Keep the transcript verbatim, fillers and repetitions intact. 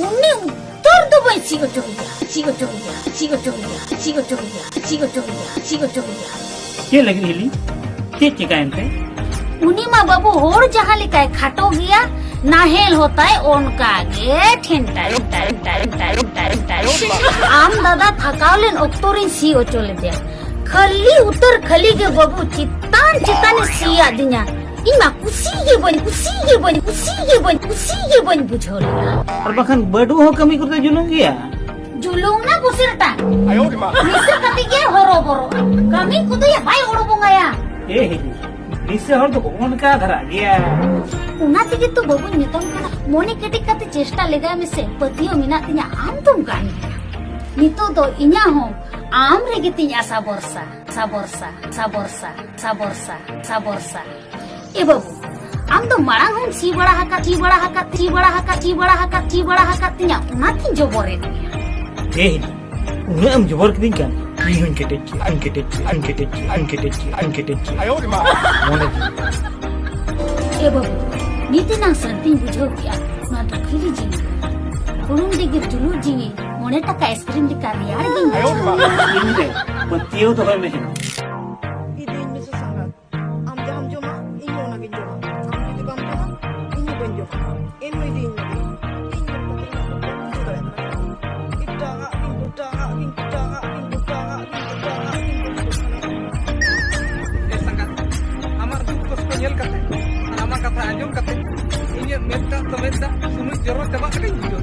ᱩᱱᱤ ᱩᱛᱟᱹᱨ ᱫᱚ ᱵᱟᱹᱧ ᱥᱤ ᱦᱚᱪᱚᱭᱮᱭᱟ, ᱥᱤ ᱦᱚᱪᱚᱭᱮᱭᱟ, ᱥᱤ ᱦᱚᱪᱚᱭᱮᱭᱟ, ᱥᱤ ᱦᱚᱪᱚᱭᱮᱭᱟ, ᱥᱤ ᱦᱚᱪᱚᱭᱮᱭᱟ, ᱥᱤ ᱦᱚᱪᱚᱭᱮᱭᱟ᱾ ᱪᱮᱫ ᱞᱟᱹᱜᱤᱫ ᱦᱤᱞᱤ? ᱪᱮᱫ ᱪᱤᱠᱟᱹᱭᱮᱱ ᱛᱮ? ᱩᱱᱤ ᱢᱟ ᱵᱟᱹᱵᱩ ᱦᱚᱲ ᱡᱟᱦᱟᱸ ᱞᱮᱠᱟᱭ ᱠᱷᱟᱴᱚ ᱜᱮᱭᱟ, ᱱᱟᱦᱮᱞ ᱦᱚᱸ ᱛᱟᱭ ᱚᱱᱠᱟ ᱜᱮ ᱴᱷᱮᱱᱴᱟ, ᱴᱷᱮᱱᱴᱟ, ᱴᱷᱮᱱᱴᱟ, ᱴᱷᱮᱱᱴᱟ, ᱴᱷᱮᱱᱴᱟ᱾ ᱟᱢ ᱫᱟᱫᱟ ᱛᱷᱟᱠᱟᱣ ᱞᱮᱱ ᱚᱠᱛᱚ ᱨᱤᱧ ᱥᱤ ᱦᱚᱪᱚ ᱞᱮᱫᱮᱭᱟ᱾ ᱠᱷᱟᱹᱞᱤ ᱩᱛᱟᱹᱨ ᱠᱷᱟᱹᱞᱤ ᱜᱮ ᱵᱟᱹᱵᱩ ᱪᱮᱛᱟᱱ ᱪᱮᱛᱟᱱᱮ ᱥᱤᱭᱟᱫᱤᱧᱟ᱾ ᱤᱧ ᱢᱟ ᱠᱩᱥᱤ ᱜᱮ ᱵᱟᱹᱧ, ᱠᱩᱥᱤ ᱜᱮ ᱵᱟᱹᱧ, ᱠᱩᱥᱤ ᱜᱮ ᱵᱟᱹᱧ, ᱠᱩᱥᱤ ᱜᱮ ᱵᱟᱹᱧ ᱵᱩᱡᱷᱟᱹᱣ ᱞᱮᱫᱟ᱾ ᱟᱨ ᱵᱟᱠᱷᱟᱱ ᱵᱟᱹᱰᱩ ᱦᱚᱸ ᱠᱟᱹᱢᱤ ᱠᱚᱨᱮ ᱡᱩᱞᱩᱝ ᱜᱮᱭᱟ᱾ ᱡᱩᱞᱩᱝ ᱱᱟ ᱵᱩᱥᱤᱨᱴᱟ᱾ ᱱᱤᱥᱟᱹ ᱠᱟᱛᱮ ᱜᱮ ᱦᱚᱨᱚ ᱵᱚᱨᱚᱜᱼᱟ᱾ ᱠᱟᱹᱢᱤ ᱠᱚᱫᱚ ᱭᱟ ᱵᱟᱭ ᱚᱲᱚ ᱵᱚᱸᱜᱟᱭᱟ᱾ ᱮ ᱦᱤᱡᱩᱜ, ᱱᱤᱥᱟᱹ ᱦᱚᱲ ᱫᱚ ᱚᱱᱠᱟ ᱫᱷᱟᱨᱟ ᱜᱮᱭᱟ᱾ ᱚᱱᱟ ᱛᱮᱜᱮ ᱛᱚ ᱵᱟᱹᱵᱩᱧ ᱢᱮᱛᱟᱢ ᱠᱟᱱᱟ, ᱢᱚᱱᱮ ᱠᱮᱴᱮᱡ ᱠᱟᱛᱮ ᱪᱮᱥᱴᱟ ᱞᱮᱜᱟᱭ ᱢᱮᱥᱮ, ᱯᱟᱹᱛᱭᱟᱹᱣ ᱢᱮᱱᱟᱜ ᱛᱤᱧᱟ, ᱟᱢ ᱫᱚᱢ ᱜᱟᱱ ᱜᱮᱭᱟ᱾ ᱱᱤᱛᱚᱜ ᱫᱚ ᱤᱧᱟᱹᱜ ᱦᱚᱸ ᱟᱢ ᱨᱮᱜᱮ ᱛᱤᱧ ᱟᱥᱟ ᱵᱷᱚᱨᱥᱟ, ᱥᱟ ᱵᱷᱚᱨᱥᱟ, ᱥᱟ ᱵᱷᱚᱨᱥᱟ, ᱥᱟ ᱵᱷᱚᱨᱥᱟ, ᱥᱟ ᱵᱷᱚᱨᱥᱟ᱾ ᱮ ᱵᱟᱹᱵᱩ, ᱟᱢ ᱫᱚ ᱢᱟᱲᱟᱝ ᱦᱚᱸᱢ ᱥᱤ ᱵᱟᱲᱟ ᱟᱠᱟᱫ, ᱥᱤ ᱵᱟᱲᱟ ᱟᱠᱟᱫ, ᱥᱤ ᱵᱟᱲᱟ ᱟᱠᱟᱫ, ᱥᱤ ᱵᱟᱲᱟ ᱟᱠᱟᱫ, ᱥᱤ ᱵᱟᱲᱟ ᱟᱠᱟᱫ ᱛᱤᱧᱟ, ᱚᱱᱟᱛᱤᱧ ᱡᱚᱵᱚᱨᱮᱫ ᱢᱮᱭᱟ᱾ ᱮ ᱦᱤᱞᱤ, ᱩᱱᱟᱹᱜ ᱮᱢ ᱡᱚᱵᱚᱨ ᱠᱤᱫᱤᱧ ᱠᱷᱟᱱ ᱤᱧ ᱦᱚᱸᱧ ᱠᱮᱴᱮᱡ ᱠᱮᱭᱟ, ᱟᱹᱧ ᱠᱮᱴᱮᱡ ᱠᱮᱭᱟ, ᱟᱹᱧ ᱠᱮᱴᱮᱡ ᱠᱮᱭᱟ, ᱟᱹᱧ ᱠᱮᱴᱮᱡ ᱠᱮᱭᱟ, ᱟᱹᱧ ᱠᱮᱴᱮᱡ ᱠᱮᱭᱟ᱾ ᱢᱚᱱᱮ ᱡᱤᱣᱤ᱾ ᱮ ᱵᱟᱹᱵᱩ, ᱱᱤᱛ ᱮᱱᱟᱝ ᱥᱟᱹᱨᱫᱤᱧ ᱵᱩᱡᱷᱟᱹᱣ ᱠᱮᱜᱼᱟ, ᱱᱚᱣᱟ ᱫᱩᱠᱷᱤᱞᱤ ᱡᱤᱣᱤ᱾ ᱦᱩᱲᱩᱢ ᱰᱤᱜᱤᱨ ᱡᱩᱞᱩᱜ ᱡᱤᱣᱤ, ᱢᱚᱬᱮ ᱴᱟᱠᱟ ᱟᱭᱤᱥᱠᱨᱤᱢ ᱞᱮᱠᱟ ᱨᱮᱭᱟᱲ ᱜᱤᱧ ᱵᱩᱡᱷᱟᱹᱣ᱾ ᱤᱧ ᱨᱮ ᱯᱟᱹᱛᱭᱟᱹᱣ ᱫᱚᱦᱚᱭ ᱢᱮ ᱦᱮᱱᱚ᱾ ᱤᱫᱤᱧ ᱢᱮᱥᱮ ᱥᱟᱸᱜᱟᱛ᱾ ᱟᱢ ᱡᱟᱦᱟᱸᱢ ᱡᱚᱢᱟ, ᱤᱧ ᱦᱚᱸ ᱚᱱᱟᱜᱤᱧ ᱡᱚᱢᱟ᱾ ᱟᱢ ᱡᱩᱫᱤ ᱵᱟᱢ ᱡᱚᱢᱟ, ᱤᱧ ᱦᱚᱸ ᱵᱟᱹᱧ ᱡᱚᱢᱟ᱾ ᱮᱱᱦᱚᱸ ᱤᱫᱤᱭᱤᱧ ᱢᱮ᱾ ᱤᱧ ᱧᱮᱞ ᱠᱟᱛᱮ ᱤᱧᱟᱹᱜ ᱫᱩᱠ ᱵᱟᱹᱧ ᱵᱩᱡᱷᱟᱹᱣ ᱫᱟᱲᱮᱭᱟᱜ ᱠᱟᱱᱟ᱾ ᱮᱴᱟᱜᱟᱜ ᱜᱤᱧ, ᱮᱴᱟᱜᱟᱜ ᱜᱤᱧ, ᱮᱴᱟᱜᱟᱜ ᱜᱤᱧ, ᱮᱴᱟᱜᱟᱜ ᱜᱤᱧ, ᱮᱴᱟᱜᱟᱜ ᱜᱤᱧ ᱵᱩᱡᱷᱟᱹᱣ ᱥᱟᱱᱟᱭᱟ᱾ ᱮ ᱥᱟᱸᱜᱟᱛ, ᱟᱢᱟᱜ ᱫᱩᱠ ᱠᱚᱥᱴᱚ ᱧᱮᱞ ᱠᱟᱛᱮ ᱟᱨ ᱟᱢᱟᱜ ᱠᱟᱛᱷᱟ ᱟᱸᱡᱚᱢ ᱠᱟᱛᱮ ᱤᱧᱟᱹᱜ ᱢᱮᱫ ᱫᱟᱜ ᱫᱚ ᱢᱮᱫ ᱫᱟᱜ ᱥᱩᱱᱩᱡ ᱡᱚᱨᱚ ᱪᱟᱵᱟᱜ ᱞᱮᱠᱟᱧ ᱵᱩᱡᱷᱟᱹᱣ᱾